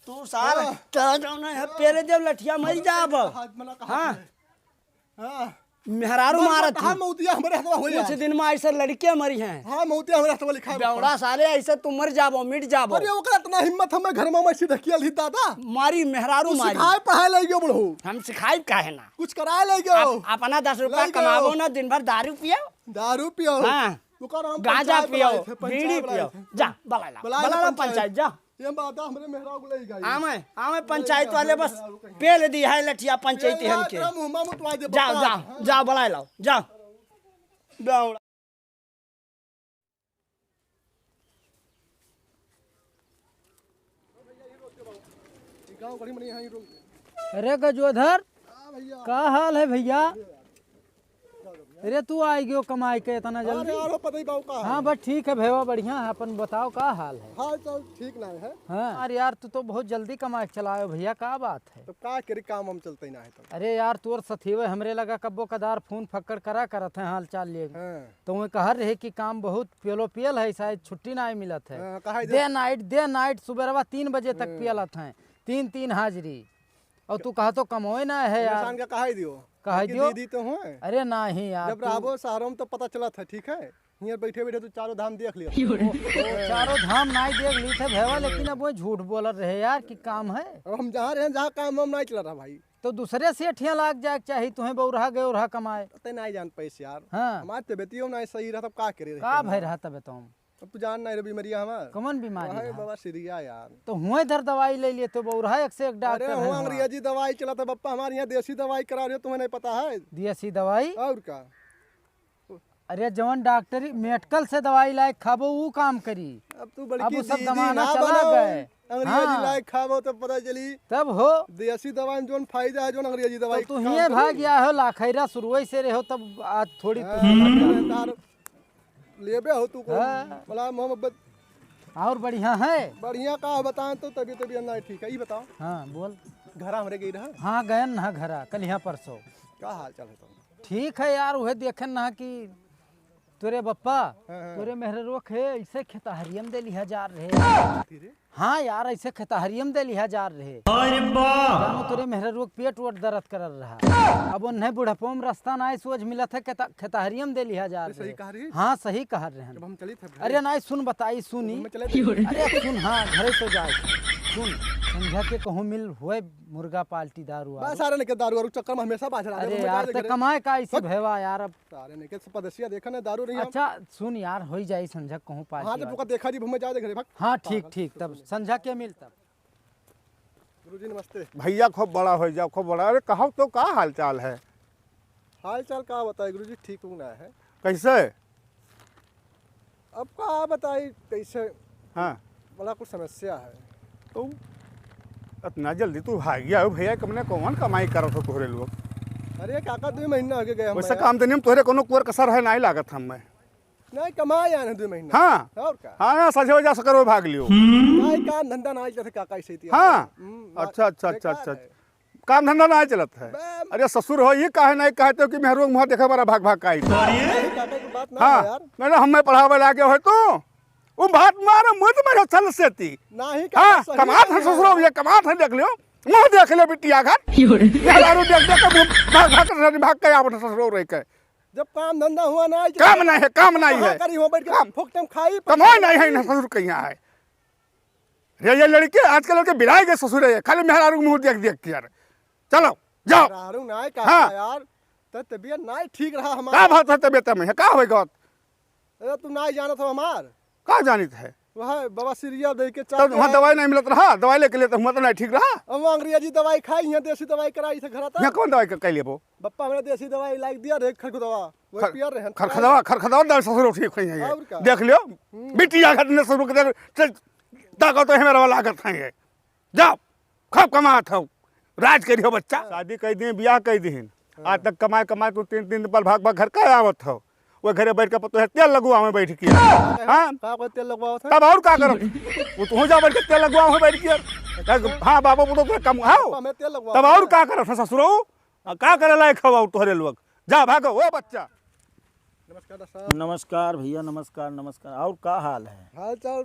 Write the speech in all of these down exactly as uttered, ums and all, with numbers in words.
तू सार हाँ। कह जाओ ना, यहाँ पेले देव लठिया मर जाब। हाँ, मना कहा हाँ। हाँ। मेहरारू मत, मारत मत, हाँ, ही। मौतिया हमरे हथवा हो कुछ जाए। दिन में ऐसे लड़के मरी हैं। हाँ, मौतिया हमरे हथवा लिखा है। बेवड़ा साले, ऐसे तू मर जाबो, मिट जाबो। अरे, ओकरा इतना हिम्मत हमें घर में मैं सीधा किया ली दादा। मारी मेहरारू तू मारी। सिखाए पढ़ाए ले गयो बड़ो। हम सिखाए काहे ना? कुछ कराए ले गयो। अप-, अपना दस रुपया ले गयो। कमाबो ना, दिन भर दारू पियो। दारू पियो। हाँ। ओकर हम गांजा पंचायत पियो, बुलाए थे, पंचायत बीड़ी बुलाए पियो। थे। जा, बुला ला, बुला ला बुला ला पंचायत। पंचायत, जा। ये बात हमरे मेहरारू को ले गई। आवे, आवे पंचायत वाले बस पेल दी है लठिया पंचायत हन के। तेरा मुंह में मुतवा दे जाओ, बता। जाओ, हाँ। जाओ, बुलाए लाओ, जाओ। बेवड़ा। अरे गजोधर, हाँ भैया। का हाल है भैया? अरे तू आइ गयो कमाइ के इतना अरे जल्दी? यार, हो पता ही बाबू का हाँ, हाल है। बस ठीक है भैया, बढ़िया है। अपन बताओ का हाल है? हाल चाल ठीक ना है। हाँ। अरे यार, तू तो बहुत जल्दी कमाइ के चला आयो भैया, का बात है? तो का करी, काम हम चलते ही ना है तो। अरे यार, तोर सथीवे हमरे लगा कब्बो कदार फोन फक्कड़ करा करत है हाल चाल लिए। हाँ। तो वह कहत रहे कि काम बहुत पियलो पियल है, शायद छुट्टी ना मिलत है। हाँ, कहा दे। Day night, day night, सुबेरवा तीन बजे तक हाँ। पियलत हैं, तीन तीन हाजिरी। और तू कहा तो कमोए ना है यार। इंसान का कहा ही दियो। कहा ही लेकिन दियो। दीदी तो हो। अरे नाही यार, जब तू रहबो शहरों में तो पता चलत है, ठीक है? हियाँ बैठे बैठे तू चारों धाम देख लियो। ओ, चारों धाम नाही देख ली थे भैया, लेकिन अब वो झूठ बोलत रहे यार कि काम है। अब हम जहाँ रहे, जहाँ काम हम नाही चल रहा भाई। तो दूसरे सेठिया लाग जाए के चाही, तुम्हें बौरहा गए उरहा कमाए। ते नाही जान पैसे यार। हाँ। हमारे तबियतियों नाही सही रहा, तब का करे रहे का हम? भय रहा तबे तुम? अब तू जान नाही रे बीमारिया हमार। कौन बीमारी वही रहा? बाबा सिरिया यार। तो हुए इधर दवाई ले लिए तो बौरहा एक से एक डॉक्टर अरे है हुआ हुआ। अंग्रेजी दवाई चला था बप्पा, हमारे यहाँ देसी दवाई करा रहे हो, तुम्हें नहीं पता है? देसी दवाई? और का? अरे जवन डॉक्टरी मेडिकल से दवाई लाए खाबो ऊ काम करी। अब तू अब बड़की उ सब दीदी जमाना ना चला बनाओ। गए। अंग्रेजी हाँ। लाए खाबो तो पता चली। तब हो। देसी दवाई में जौन फायदा है, जौन अंग्रेजी तो दवाई तू काम हिये करी। भाग गया हो, लाखैरा शुरुए से रहो, तब आज थोड़ी तू हाँ, तार लेबे हो तू को। हाँ। बड़ा मोहब्बत। और बढ़िया है? बढ़िया का बताएं तो तबीयत, तबीयत ना ठीक है, ई बताओ। हाँ, बोल। घरा हमरे गई रहा? हाँ, गयन ना घरा, कल यहाँ परसों। का हाल चाल है तो? ठीक है यार, उहे देखे ना कि तोरे बप्पा, हाँ, हाँ। तोरे मेहररुआ के ऐसे खेतहरियम दे लिहा जा रहे। कथी रे? हाँ यार, ऐसे खेतहरियम दे लिहा जा रहे। अरे बा! जानो तोरे मेहररुआ के पेट वोट दर्द करल रहा। अब उन्हें बुढ़पो में रास्ता ना सोझ मिलत है, खेता-, खेतहरियम दे लिहा जा ये सही रहे। कह रही? हाँ, सही कह रहे हैं। जब हम चली थे घरे। अरे नाई, सुन बताई, सुनी। हम चले थे। अरे सुन, हाँ, घरे तो जाए। सुन, संझा के कहूँ मिल हुए मुर्गा पार्टी दारू बस वारू। सारे लेके दारू वारू चक्कर में हमेशा बाझ रहा है। अरे हम यार, जाए ते घरे। कमाए का इसी भैवा यार अब। सारे नहीं के परदेसिया देखा ना दारू नहीं हम। अच्छा सुन यार, होई जाई संझा कहूँ पार्टी हाँ, जब वार्टी। ओका देखा जी, हमें जाए घरे भाग। हाँ, ठीक, पागल। ठीक, तब संझा के मिल तब। गुरुजी नमस्ते। भैया खूब बड़ा हो जाओ, खूब बड़ा। अरे कहो तो का हाल चाल है? हाल चाल का बताए गुरुजी, ठीक हूँ ना है। कैसे? अब का बताई कैसे? हाँ। बड़ा कुछ समस्या है। तो इतना जल्दी तू भाग गया हो भैया, कमने कौन कमाई करत हो तोहरे लोग? अरे काका, दो महीना हो गए हम वैसे यार। काम धंधे में तोहरे कोनो कुअर कसर है, नहीं लागत हम में। नहीं, कमाए आए हैं दो महीना। हाँ। और का? हाँ, हाँ, सजे वजह से करो, भाग लियो। नहीं, काम धंधा नहीं चलत काका, ऐसे ही हाँ। हम्म, अच्छा, अच्छा, अच्छा, बेकार अच्छा। है। काम धंधा नहीं चलत है। बे- अरे ससुर हो, ये काहे नहीं कहते हो कि मेहरुआ मुँह देखे बड़ा भाग भाग का आई? नहीं, काका की बात ना हाँ, है यार। नहीं, नहीं, हमें पढ़ावे लागे हो तू। वो बात मारो, मुँह तो मेरे छल से थी। नहीं, काका, हाँ, सही कमात है बात है। ससुर हो, ये कमात है, देख लियो। मुँह देख ले बिटिया घर। क्यों रे? मेहरारू देख देख के मुँह भाग भाग के, भाग के आवत ससुर हो रही के। जब काम धंधा हुआ ना, काम नहीं है, काम नहीं है। करी हो बैठ के काम। फोकटे में खाई, कमाई नहीं है, ना ससुर कहीं है। रे ये लड़के, आजकल लड़के बिलाए गए ससुर है, खाली मेहरारू के मुँह देख देख के यार। चलो, जाओ। मेहरारू ना है, हाँ। यार, तो तबीयत ना ठीक रहा हमारा। का बात है तबीयत में? का होई गत? अरे तू ना जानत हो हमार। का जानित है? वह बाबा सिरिया दे के तब वहाँ दवाई नहीं मिलत रहा, दवाई लेके लेते हुआ तो नहीं ठीक रहा। हम अंग्रेजी दवाई खाई, यहाँ देसी दवाई कराई से घर आता। यहाँ कौन दवाई का कह लेबो? बप्पा हमरा देसी दवाई लाइक दिया रे, खरखुदवा। वही खर-, पिया रहे हैं। खरखुदवा, खरखुदवा दवाई ससुर ठीक हुई है ये। और का? देख लियो, हम्म। बिटिया घर ने ससुर के देख, चल, ताको तो है मेरा वाला लागत है ये। जाओ, खूब कमात हो, राज करियो बच्चा। शादी कई दिन, बियाह कई दिन, हाँ। आज तक कमाए कमाए तू तीन तीन दिन पर भाग भाग घर का आवत हो। वो घरे बैठ के पतोहे तेल लगवावे बैठ के। हाँ? का कोई तेल लगवावत है? तब और का करत? वो तू जा बैठ के तेल लगवावे बैठ के। हाँ, बाबा, वो तो कम, हाँ। हमें तेल लगवावत तब और है। का करत है ससुरो? आ, का करे लायक हवा तोहरे लोग? जा भागो, ओ बच्चा। नमस्कार डॉक्टर साहब। नमस्कार भैया, नमस्कार, नमस्कार। और का हाल है? हाल चाल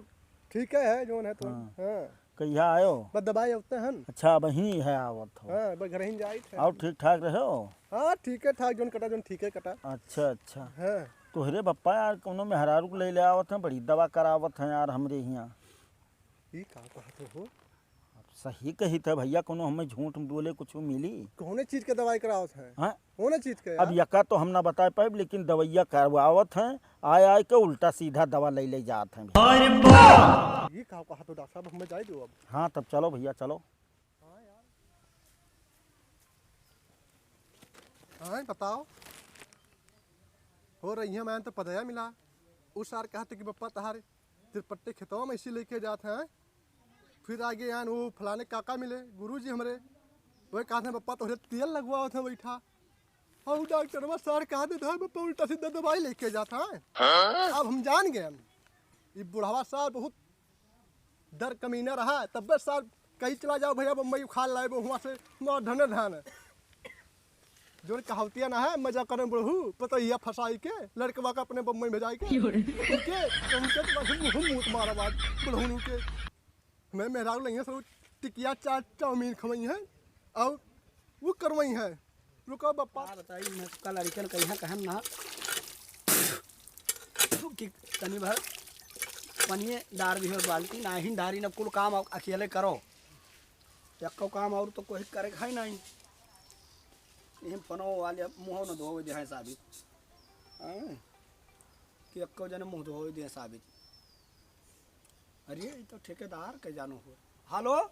ठीक है, है जोन है तो। हाँ। हाँ। कहिया आयो? बस दवाई आवते हन। अच्छा, अबहीं है आवत हो। हाँ, बस घर ही जाइत है। और ठीक ठाक रहो? हाँ, ठीके ठाक, जौन कटा, जौन ठीके कटा। अच्छा, अच्छा। हाँ। तोहरे बप्पा यार, कौनो मेहरारू के ले ले आवत हैं, बड़ी दवा करावत हैं यार हमरे हियाँ। ई का कहत हो? अब सही कहित है भैया, कौनो हमें झूठ बोले कुछ मिली? कौने चीज के दवाई करावत हैं? हाँ? कौने चीज के अब यार? यका तो हम ना बताए पाइब, लेकिन दवैया करवावत हैं, आय आय के उल्टा सीधा दवा ले ले जात हैं। ये का कहत हो डॉक्टर साहब, हमें जाए दो अब। हाँ, तब चलो भैया, चलो। हाँ यार। हाँ, बताओ। हो रही है, मैं तो पदया मिला। उस सार कहते कि बप्पा तहारे तिरपट्टे खेतवा में इसी लेके जात हैं। फिर आगे आन वो फलाने काका मिले, गुरुजी हमरे। वह कहत हैं, "बप्पा तोहरे तेल लगवावत हैं बैठा।" और डॉक्टरवा सार कहत हैं, "बप्पा उल्टा सीधा दवाई लेके जात हैं।" हाँ? अब हम जान गए हम। ये बुढ़वा सार बहुत डर कमीना रहा, तब बस सार कही, "चला जाओ भैया बम्बई, खा लाए वो हुआ से, ना धन धान।" जोन कहावतिया ना है, "मजा करन बुढ़ऊ, पतोहिया फंसाई के, लड़कवा का अपने बम्बई में जाई के।" क्यों रे? उनके, उनके तो बस मुंह, मुंह मारा बात, बुढ़ऊ के। मैं मेहरारू लइहें सब टिकिया चाट चाउमीन खवई हैं और वो करवई हैं। रुको बप्पा। का बताई, मैं का लड़कन कहिया कहन ना कि तनी भर पनिये डार दिहो बाल्टी, नाही डारी न कुल काम अकेले करो। यक्को काम और तो कोई करे खाई नहीं। इहम पनो वाले मुँह न धोवे दे हैं साबित। हाँ? कि यक्को जने मुँह धोवे दे हैं साबित। अरे, ये तो ठेकेदार के जानो हो। हेलो,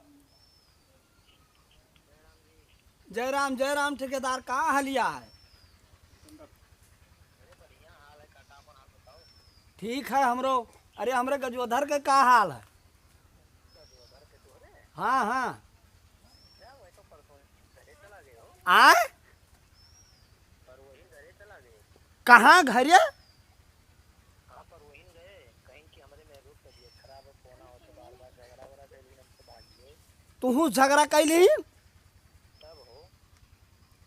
जय राम, जय राम ठेकेदार, का हालिया है? ठीक है हमरो। अरे, हमरे गजोधर के का हाल है? हाँ, हाँ। आय? कहाँ घरे? तुहू झगड़ा कैली?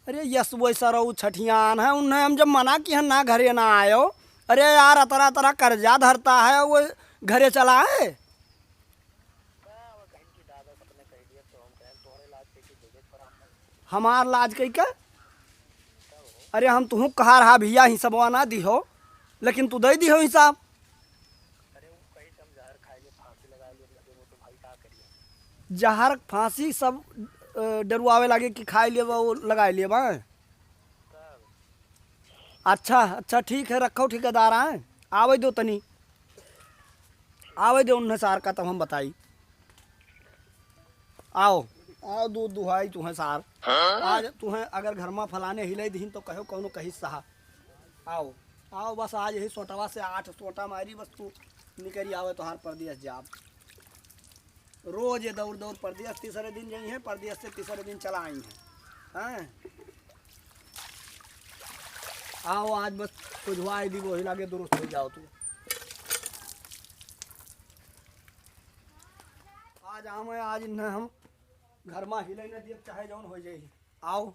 अरे यस, वो सरऊ छठियान है, उन्हें हम जब मना किहन ना घरे ना आयो। अरे यार, अतरा अतरा कर्जा धरता है, वो घरे चला है। हमार लाज कई का? अरे हम तुहूँ कहा रहा भैया, हिसबवा ना दिहो, लेकिन तू दे दिहो हिसाब। जहर फांसी सब, अ, डरुआवे लागे कि खाए लेबा, वो लगाए लेबा। अच्छा, अच्छा, ठीक है, रखो ठेकेदार, आए, आवे दो तनी, आवे दो उन्हें सार का, तब हम बताई। आओ, आओ, दो दुहाई तुहें सार। आज तुहें अगर घर मा फलाने हिलाई दिहिन तो कहो कौनो कही सहा। आओ, आओ, बस आज यही सोटवा से आठ सोटा मारी, बस तू निकरी आवे तोहार परदेस जाब। रोज ये दौड़ दौड़ परदेस, तीसरे दिन गई हैं, परदेस से तीसरे दिन चला आई हैं। हैं? आओ, आज बस खुजवाई दी, वही लागे दुरुस्त हो जाओ तू। आज आवे, आज इन्हें हम घर मा हिले न दिए, चाहे जौन हो जाई। आओ,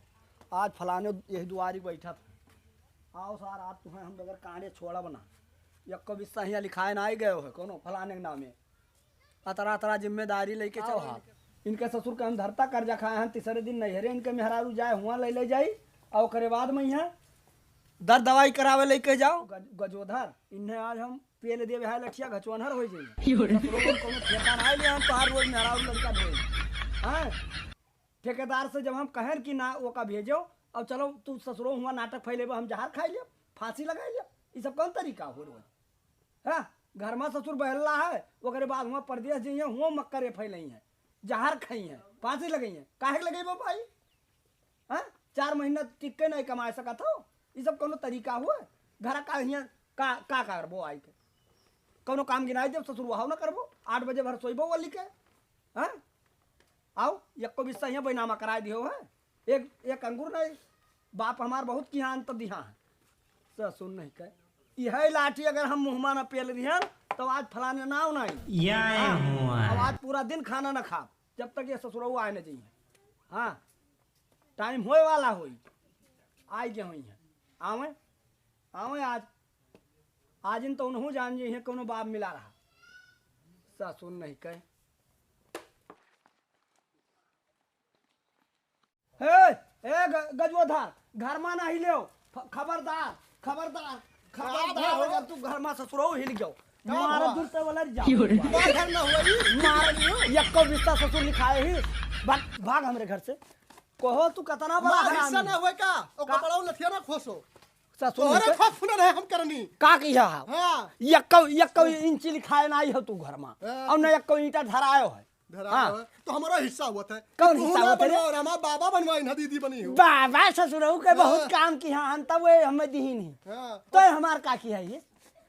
आज फलाने यही दुआरी बैठा था। आओ सार, आज तुम्हें हम बगैर कांडे छोड़ब ना। यक्को बिस्सा हियाँ लिखाए ना आई गयो है कोनो फलाने के नामे। अतरा अतरा जिम्मेदारी लेके चलो। हाँ। इनके ससुर के हम धरता कर्जा खाए हैं, तीसरे दिन नैहरे इनके मेहरारू जाए, हुआं ले ले जाई, और ओकरे बाद में यहाँ दर दवाई करावे लेके जाओ। गज-, गजोधर, इन्हें आज हम पेल देवे है लठिया, घचोनहर हो जाई। यो रे। ससुरो को कोनो ठेका ना ले, हम तोहार रोज मेहरारू लड़का ढोई। हाँ? ठेकेदार से जब हम कहन कि ना ओका भेजो, अब चलो तू ससुरो हुआं नाटक फैलेबो, हम जहर खाई लेब, फांसी लगाई लेब, ई सब कौन तरीका हो रोज? हाँ, घर मा ससुर बहल्ला है, ओकरे बाद हुआं परदेस जइहें, हुआं मक्करे फैलइहें, जहर खइहें, फांसी लगइहें, काहे के लगइबो भाई? हाँ, चार महीना टिक के नहीं कमाए सकत हो, ई सब कौनो तरीका हुआ? घर का हियाँ का, का करबो आई के? कौनो काम गिनाई देब, ससुर वहाव न करबो, आठ बजे भर सोइबो वाली के, हाँ? आओ, यक्को बिस्सा हियाँ बैनामा कराए दिहो है। एक, एक अंगूर नहीं, बाप हमार बहुत किहाँ अंत दिहा है। ससुर नहीं कहे, इहे लाठी अगर हम मुँह मा न पेल दिहन, तो आज फलाने नाव नहीं। या हाँ, हुआ। अब आज पूरा दिन खाना न खाब, जब तक ये ससुरऊ आए न जाइए। हाँ, टाइम होए वाला होई, आई जे होई है। आवे, आवे आज, आज इन तो उनहू जान जी है, कोनो बाप मिला रहा। ससुर नहीं कहे, गजोधर, घर मा ना हिलेव। फ-, खबरदार, खबरदार, का खबरदार, भवा? अगर तू घर मा ससुरऊ हिल गयो, का मारा भवा? दूर से वाला जाओ। की हो रे? तुम्हार घर ना हुआ ई? मार, यक्को बिस्सा ससुर लिखाए ही। भाग, भाग हमरे घर से। कहो तू कितना बड़ा हमार हिस्सा हरामी। ना हुआ का? ओ का? कपड़ा लथिया ना खोसो। ससुर तोहरे लेके खोस सुने रहे हम करनी। का किया है? हाँ। यक्को, यक्को हाँ। इंची लिखाए ना आई हो तू घर मा। हाँ। और ना यक्को ईंटा धरायो है। धरा हाँ। है, तो हमारा हिस्सा हुआ था। कौन तू हिस्सा ना हुआ था रे? बनवाओ, हमारा बाबा बनवाइन है, दीदी बनी हो। बाबा ससुरऊ के बहुत हाँ। काम किहा हन, तब वे हमें दिही नहीं। हाँ। तो हमार का किहा ये?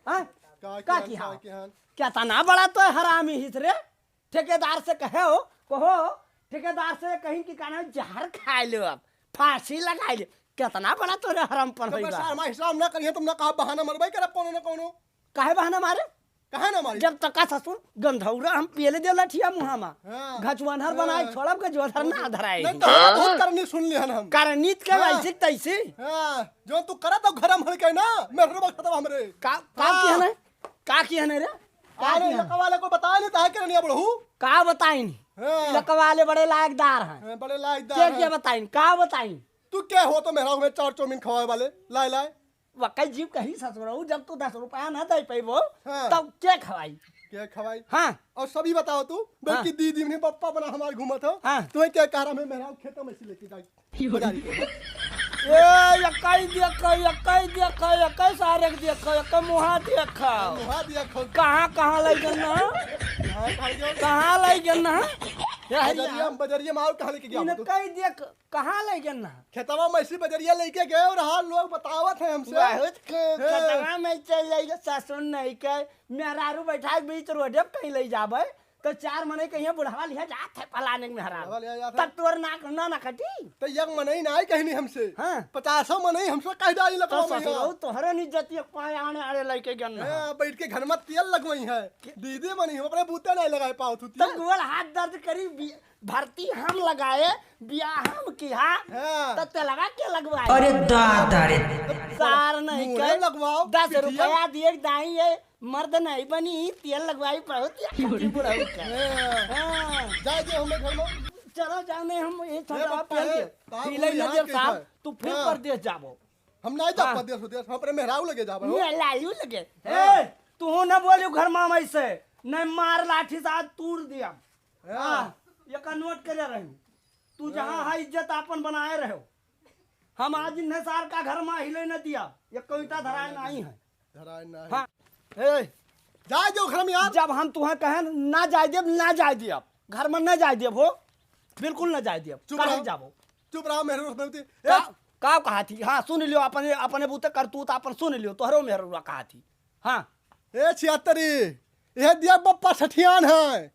हाँ? का का किहा हन, किहा? का किहा हन? कितना बड़ा तो हरामी हित रे। ठेकेदार से कहे हो, कहो, ठेकेदार से कहीं कि कहना जहर खाए लो अब, फांसी लगाए लो। कितना बड़ा तोरे हरामपन तो होई बस बा। हमारा हिस्सा हम ना करिए, तुम ना कहा बहाना मरबे करब कोनो ना कोनो। काहे बहाना मारे? काहे ना मारी? जब तक का ससुर गंधौरा हम पियले दे लठिया मुहा मा। हाँ। घचुअनहर हाँ। बनाए छोड़ब, गजोधर ना धराए। नहीं तो बहुत करनी सुन लिहन हम। करनी के हाँ। वैसे तैसे। हाँ, जो तू करत हो घर में हड़के ना, मैं हर वक्त हमरे। का, का हाँ। किया नहीं? का किया नहीं रे? का अरे किया? लकवा वाले को बताया नहीं, ताहे करनी अब रहू। का बताइन? हाँ। लकवा वाले बड़े लायकदार हैं। हाँ, बड़े लायकदार के हैं। के बताइन? का बताइन? तू क्या हो तो मेहरारू में चार चाउमीन खवाए वाले? लाए, लाए। वकई जीव कही ससुरऊ, जब तू दस रुपया ना दे पैबो, हाँ। तब के खवाई? के खवाई? हाँ। और सभी बताओ तू, हाँ। बल्कि दीदी ने पप्पा बना हमार घूमत हो, हाँ। तुम्हें क्या कह रहा, मैं मेहरारू खेतों में से लेके जाई। ए, यक्कई देख, यक्कई देख, यक्कई सारे के देख, यक्कई मुहा देख। मुहा देख। कहाँ, कहाँ लइ गन ना? कहाँ, कहाँ गयो? कहाँ लइ गन ना? ए, हरिया। बजरिया, बजरिया में और कहाँ लेके गया इन हो तू? कई देख, कहाँ लइ गन ना? खेतवा में ऐसी बजरिया लेके गए और हाल लोग बतावत हैं हमसे। बहुत क-, हैं। खेतवा में चल जाइए, ससुर नहीं के, मेहरारू बैठा के बीच रोडे पे कहीं लइ जाबे। तो चार मनई कहिए बुढ़ावा लिहा जात है फलाने के मेहरारू। बुढ़ावा लिहा जात है। तब तोर नाक ना, ना कटी। तो एक मनई ना आई कहनी हमसे। हाँ। पचासों मनई हमसे कह डाली तो लकवा में ससुरऊ यहाँ। तोहरे नहीं जतिया पाए आने आने लइके गन ना। हाँ, बैठ के घर में तेल लगवाई है। के- दीदी बनी हम अपने बूते नहीं लगाए पाओ तू तो तेल। गोड़ हाथ दर्द करी बी-, भर्ती हम लगाए, बियाह हम किहा, हाँ। तो तेलवा के लगवाए? अरे दादा रे। सार नहीं मुँहे के, लगवाओ, दस पिटिया। रुपया दिए के दाई ये, मर्द नहीं बनी, तेल लगवाई बहुत ही अच्छी बुढ़ऊ के। हाँ। हाँ। जाए दे हमें घर में। चलो जाने हम ये ए छोटा बप्पा, पेल ए, दे। बाबू पीले यहाँ नजर के साहब, है। तू फिर हाँ। परदेस जाबो। हम नहीं जा हाँ। परदेस उदेस, हम अपने मेहरारू लगे जाबो। मैं लालू लगे। हाँ। ए, तू ना बोलियो घर मामा से, नहीं मार लाठी से आज तूर दिया। हाँ। हाँ, ये का नोट करे रही। तू जहाँ हाँ। है इज्जत आपन बनाए रहो। हम आज इन्हें सार का घर मा हिले न दिया, ये कोईटा धराए नहीं है। धराए नहीं। हाँ। ए, जाए दो घर में यार। जब हम तुहें कहें ना जाए देब, ना जाए देब, घर में ना जाए देब हो, बिल्कुल ना जाए देब। चुप काहे रहो। जाबो? चुप रहो, मेरे रोक देती। ए, का, का कहा थी? हाँ, सुन लियो, अपने, अपने बूते करतूत अपन सुन लियो, तोहरो मेहरुआ कहा थी। हाँ। ए छिहत्तरी, यह दिया बप्पा सठियान है।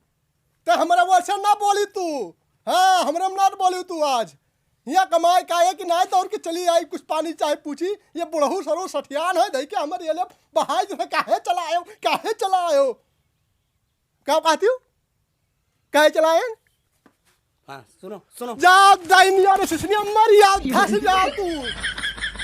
त हमरा वैसे ना बोली तू। हाँ, हमरा में ना बोली तू आज। हियाँ कमाई का है कि नाहीं दौड़ के चली आई, कुछ पानी चाहे पूछी। ये बुढ़ऊ सरो सठियान है, धई के हमर ये ले बहाई जैसे काहे चला आयो, काहे चला आयो? का कहती हूँ? काहे चला आयो? हाँ, सुनो, सुनो। जा, जाइन यार, सिसनिया मर यार, धस जा तू।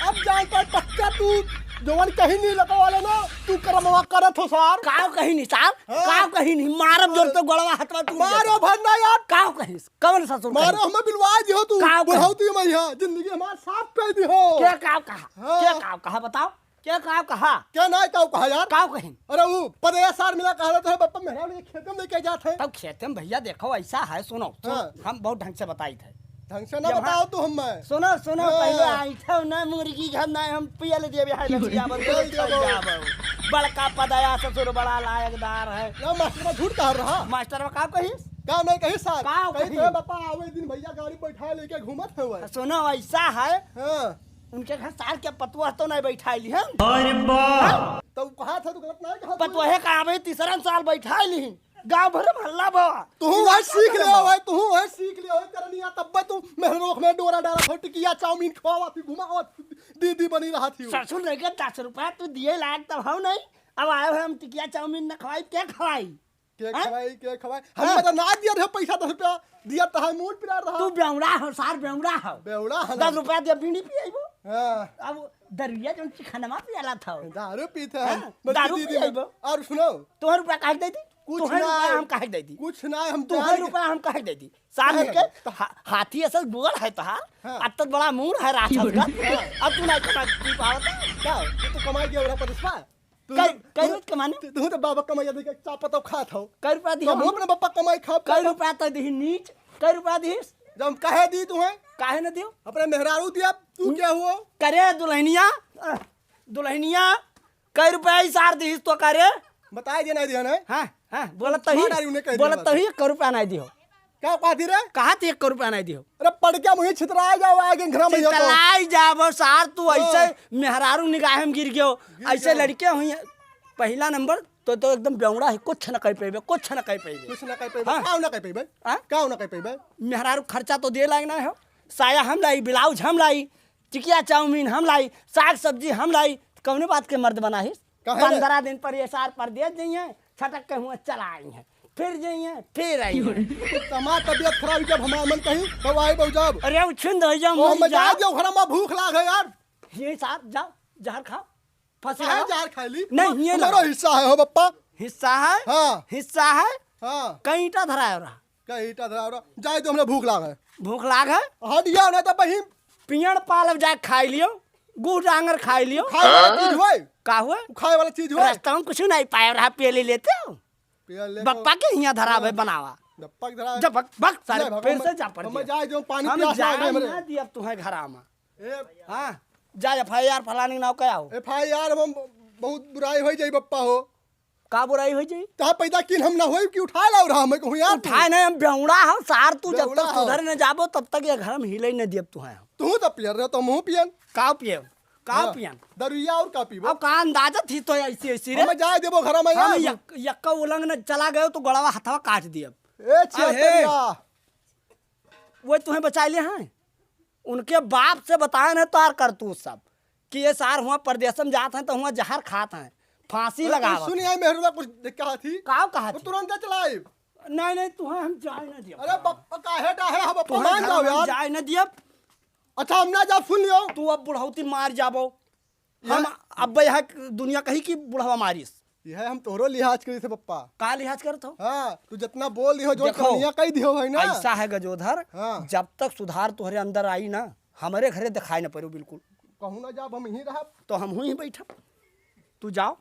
अब जान पर पक्का तू, जवन कहीं नहीं लगा वाले ना, तू करमवा करत हो सार। काव कहीं नहीं सार, हाँ। काव कहीं नहीं, मारब जोर तो गोड़वा हथवा टूट मारो जाता। भर ना यार। काव कहीं, कवन ससुर मारो कहीं? हमें बिलवा दियो तू, काव कहीं? बुढ़ौती में यहाँ, जिंदगी हमार साफ कर दियो। क्या काव कहा? हाँ। क्या काव कहा बताओ? क्या काव कहा? क्या नाहीं काव कहा यार? काव कहीं? अरे वो पदया सार मिला कहा रहता है, बप्पा मेहरारू लेके खेते में लेके जात है। तब खेते में भैया देखो ऐसा है, सुनो, सुनो, हाँ। हम बहुत ढंग से बताई थे। ढंग से ना जब बताओ हाँ, तू हमें। सुनो, सुनो, हाँ। पहले आई थे ना मुर्गी घर ना हम पियल देबे है लचिया बन पियल देबो। बड़का पदया ससुर बड़ा लायकदार है। ना मास्टर में झूठ कहा रहा। मास्टर में काव कहिस? काव नहीं कहिस सार? काव कहिस कहिस? तो बप्पा आवे दिन भैया गाड़ी बैठा लेके घूमत है वह। सुनो ऐसा है। हाँ। उनके घर सार के पतुआ तो नहीं बैठाइली हम। अरे वाह। हाँ? तो कहा था, तू गलत नहीं कहा था। पतुआ है का आवे तीसरा साल बैठाइली। गाँव भर में हल्ला बा। तू वह सीख ले भाई, तू वह सीख ले, वह करनिया तब तू मेहरोख में डोरा डाला हो, टिकिया चाउमीन खवावा थी, घुमावा थी, दीदी बनी रहा थी। ससुर लेके दस रुपया तू दिए लायक तब हो नहीं, अब आए हो हम टिकिया चाउमीन न खवाई, क्या खवाई? के हाँ? खवाई, के खवाई? हाँ। हम तो ना दिया रहे पैसा दस रुपया, दिया तो है मूड पिला रहा। तू बेवड़ा हो, सार बेवड़ा हो। बेवड़ा है ना। दस रुपया दिया बीड़ी पियाइबो। हाँ। अब दरुइया जौन चिखनमा पियाला था। दारू पीत है हाँ, हम। बल्कि दारू दीदी पियाइबो। और सुनो। तोहर रुपया काट दे दी। कुछ तुहै ना रुपया है। हम काहे के दे दी? कुछ ना है, हम तुहै जान के रुपया हम काहे के दे दी? सामने काहे के ना? हा-, हाथी असल गोड़ है तोहार, हाँ। अत्तत बड़ा मूड़ है राक्षस का। हाँ। अब तू नहीं कमा पी पावत है? का? ये तो कमाई के ओरा पर इस बार। तू कै, तो, कै तू, रोज कमाने? तू, तू तो बाबा कमाई देख के चापत और खात हो। कै रुपया दिहो तो हम हम? अपने बापा कमाई खाब कै का? रुपया तो दिही नीच, कै रुपया दिहिस? जब हम कहे दी तुहै? काहे न दियो? अपने मेहरारू दिया, तू हम्म। क्या हुआ? करे दुल्हनिया, अ, दुल्हनिया, कै रुपया ई सार दिहिस तो करे? बताए देना दिया ना। हाँ, हाँ, बोलत तही, मार डाली उन्हें कह दिया बोलत बात। तही एक रुपया नहीं दिहो। का कहती रे? कहा थी एक रुपया नहीं दिहो? अरे पड़ क्या मुझे छितराए जाओ आगे घर में तो। छितराए जाबो सार, तू हाँ। ऐसे मेहरारू निगाह में गिर गयो, गिर ऐसे गयो। लड़के हुई हैं। पहला नंबर तो, तो एकदम बेवड़ा है, कुछ न कह पेबे, कुछ न कह पेबे। कुछ न कह पेबे, हाँ। का न कह पेबे? हाँ? का न कह पेबे? मेहरारू खर्चा तो दे लायक ना हो, साया हम लाई, ब्लाउज हम लाई, टिकिया चाउमीन हम लाई, साग सब्जी हम लाई, कौने बात के मर्द बनाहिस? काहे रे? पन्द्रह दिन पर ये सार परदेस जइहें, छटक के हुआ चला आई हैं, फिर जइहें, फिर आई हैं। तमार तबियत खराब, जब हमार मन कही, तब आई बहु जाब। अरे, उछिंद हो जा, ओ, मर मैं जा। जा, जो घर में भूख लाग है यार। ये सार, जा, जहर खा, फंस काहे रहा। जहर खा ली? नहीं, ये हमारा लगा। हिस्सा है हो बप्पा। हिस्सा है? हाँ। हिस्सा है? हाँ। कई ईंटा धराया रहा। कई ईंटा धराया रहा। जाए तो, हमने भूख लाग है। भूख लाग है? हट गया, नहीं तो बहिन। पियड़ पालब जाए खाई लियो, गुड़ डांगर खाई लियो। खाए वाला चीज हुए? का हुए? खाए वाला चीज हुए? रास्ता में कुछ नहीं पाए रहा, पेली लेते हो? पेल ले बप्पा के हियाँ धरावे हाँ। बनावा। बप्पा के धरावे। जब बक, बक, सारे नहीं, फिर हम, से जा पड़ हम गया। जाए जो पानी हम पियास जाए लागे हमरे। ना दिया अब तुम्हें घरा में। ए हाँ, जा एफ आई आर फलाने के नाव का आओ। एफ आई आर में बहुत बुराई हो जाई बप्पा हो। का बुराई हो जाई? तहाँ पैदा किन हम ना होई कि उठाए लाओ रहा, मैं कहूँ यार तू। उठाए नहीं, हम बेवड़ा हो सार, तू जब बेवड़ा तक हो। सुधर न जाबो तब तक ये घर में हिले न दियब तुहे हम। तू तो पियर रहे तो मुँह पियन। का पियन? का हाँ, पियन? दरुइया और का पीबो? अब का अंदाजत ही तो ऐसी ऐसी रे। हम जाए देबो घर में हम यार। यक-, यक्का उलंग न चला गयो तो गड़वा हथवा काट दियब। ए अहे। छिहत्तरिया। वो तुहे बचाए ले हैं। उनके बाप से बताए न तार करतूत सब कि ये सार हुआ परदेस में जात हैं तो हुआ जहर खात हैं, फांसी अरे, लगावत सुन हैं। यार, मेहरुआ कुछ कहा थी? का कहा वो थी? तुरंत चलाई। नहीं, नहीं, तुहे हम जाए ना दिया। अरे बप्पा, काहे डाहे हो बप्पा, तुहे मान घर जाओ में यार। जाए ना दिया। अच्छा, हम ना जाब, सुन लियो। तू अब बुढ़ौती मार जाबो। हम यह अब यहाँ दुनिया कही कि बुढ़वा मारिस। यह हम तोहरो लिहाज करी थे बप्पा। का लिहाज करत हो? हाँ, तू जितना बोल दियो, जो देखो, करनिया कही दियो भाई ना। ऐसा है गजोधर, हाँ। जब तक सुधार तोहरे अंदर आई ना, हमरे घरे दिखाई न पड़ो बिल्कुल। कहूँ ना जाब, हम यहीं रहब। तो हम हुई ही बैठब। तू जाओ,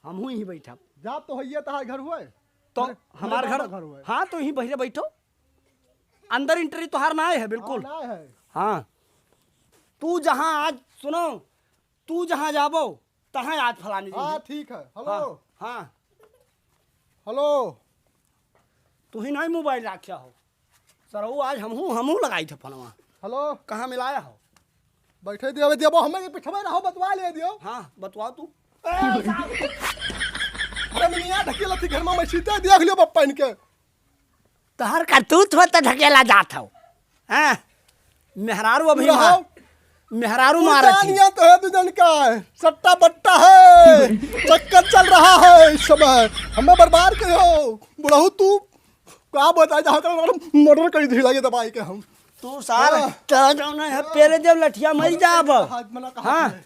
हम हुई ही बैठब। जाब तो हइये तहार घर हुए। तो मेरे, हमार मेरे घर, बाबा घर हुए। हाँ, तो यहीं बहिरे बैठो। अंदर entry तोहार ना है बिल्कुल। हाँ, ना है। हाँ। तू जहाँ आज, सुनो, तू जहाँ जाबो, तहाँ आज फलानी जी। हाँ, ठीक है। हेलो। हाँ, हाँ। हेलो। तू ही नहीं मोबाइल राख्या हो। सरऊ आज हमहू, हमहू लगाई थे फोनवा। हेलो। कहाँ मिलाया हो? बैठे दियो, दियो, हमें ये पिछवे रहो, बतवा ले दियो। हाँ, बतवाओ तू। ए, साहब। अरे मिनिया ढकेला थी घर में, मैं सीधे देख लियो बप्पा इनके। तोहर करतूत हो त ढकेला जात हो। हाँ, मेहरारू अभी तू रहो। मार, मेहरारू तू मारत जान ही। गया तो है, तू जन का है। सट्टा बट्टा है, चक्कर चल रहा है इस समय। हमें बर्बाद करो, बुढ़ऊ तू का बताए, जहाँ तक murder कर दी लगे दबाई के हम। तू सार, हाँ। तो जौन है, पेले देव लठिया मर जाब। हाथ मना कहा हाँ। तूने?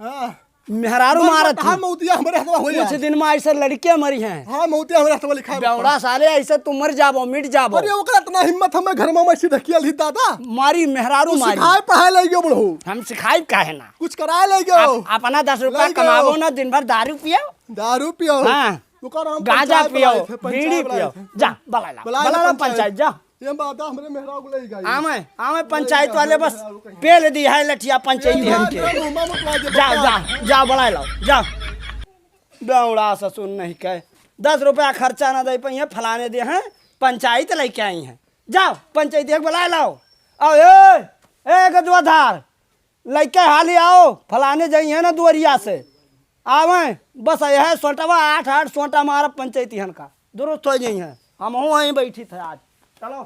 हाँ। मेहरारू मर, मारत मर, ही। हाँ, मौतिया हमरे हथवा होई कुछ आज। दिन में ऐसे लड़के मरी हैं। हाँ, मौतिया हमरे हथवा लिखा है बेवड़ा बप्पा। साले, ऐसे तू मर जाबो, मिट जाबो। अरे, ओकरा इतना हिम्मत हमें घर में, मैं सीधा किया ली दादा। मारी, मेहरारू तू मारी। सिखाए पढ़ाए ले गयो बुढ़ऊ। हम सिखाई काहे ना? कुछ कराए ले गयो। आप अपना दस रुपया ले गयो। कमाबो ना, दिन भर दारू पियो। दारू पियो। हाँ। ओकर हम गांजा पंचायत पियो, बुलाए थे, पंचायत बीड़ी बुलाए पियो। थे। जा, बलाला, बुलाए थे बलाला पंचायत। पंचायत, जा। ये बात हमरे मेहरारू को ले गई। आवे, आवे पंचायत वाले बस पेल दी है लठिया पंचायत ये हमके। बात हम घुमा मत ला दे जाओ, बता। जाओ, जाओ, बुलाए लाओ, जाओ। बेवड़ा ससुर नहीं कहे, दस रुपया खर्चा ना दे पाई है, फलाने दे हैं, पंचायत लेके आई हैं। जाओ, पंचायत एक बुलाए लाओ। आओ, ए, ए, गजवाधार, लइके हाली आओ, फलाने जाई है ना दुआरिया से। आवे, बस यह सोटवा आठ, आठ सोटा मारब पंचायतिहन का। दुरुस्त हो जाई है। हमहू वहीं बैठी थे आज। चलो।